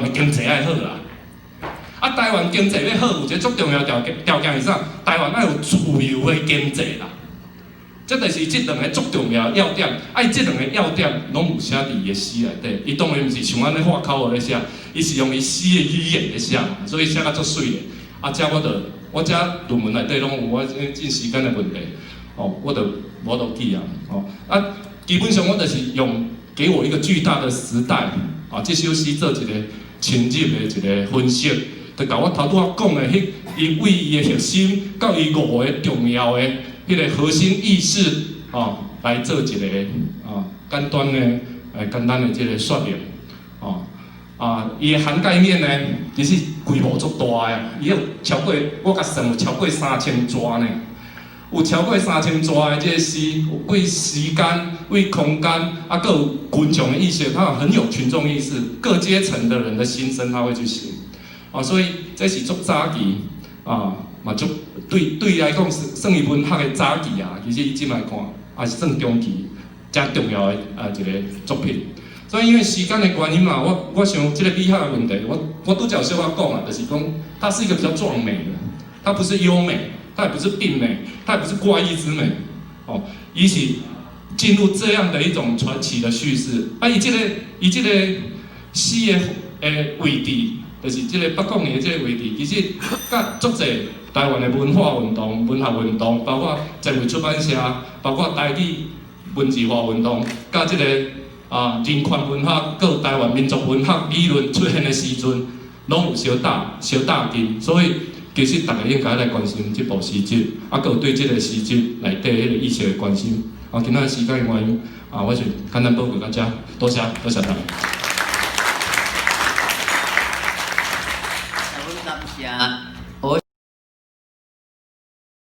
的經濟愛好啦。啊，台灣經濟欲好，有一個足重要條件，條件是啥？台灣愛有自由的經濟啦。這就是這兩個足重要的要點。啊，伊這兩個要點攏有寫佇伊的詩內底。伊當然毋是像按呢畫口號咧寫，伊是用伊詩的語言咧寫嘛，所以寫甲足媠的。啊，這我就我這論文內底攏有，我進時間的問題，哦，我就無法度記啊，哦，啊，基本上我就是用給我一個巨大的時代，啊，這首詩做一個深入的一個分析，就共我頭拄仔講的彼，伊為伊的核心，佮伊五個重要的彼個核心意識，哦，來做一個啊簡單的、簡單的這個說明，哦。啊，伊的涵蓋面呢，其實規模足大的，伊有超過，我共算有超過3000逝呢，有超過三千逝的這個詩，為時間、為空間，啊，閣有群眾的意識，他很有群眾意識，各階層的人的心聲，他會去寫，啊，所以這是足早期，啊，嘛足對對伊來講，算伊文學的早期啊，其實伊這擺看，也是算中期，誠重要的啊一個作品。所以因為時間的關係嘛，我想這個美學的問題，我拄才有小可講啊，就是講它是一個比較壯美的，它不是優美，它也不是病美，它也不是怪異之美，哦，伊是進入這樣的一種傳奇的敘事。啊，伊這個伊這個詩的位置，就是這個北港的這個位置，其實佮足濟台灣的文化運動、文學運動，包括前衛出版社，包括台語文字化運動，佮這個啊，人權文學、佮台灣民族文學理論出現的時陣，攏有相搭相搭近，所以其實大家應該來關心這部詩集，啊，閣有對這個詩集內底彼個意識的關心。啊，今仔時間的原因，啊，我就簡單報告到這，多謝，多謝大家。感謝。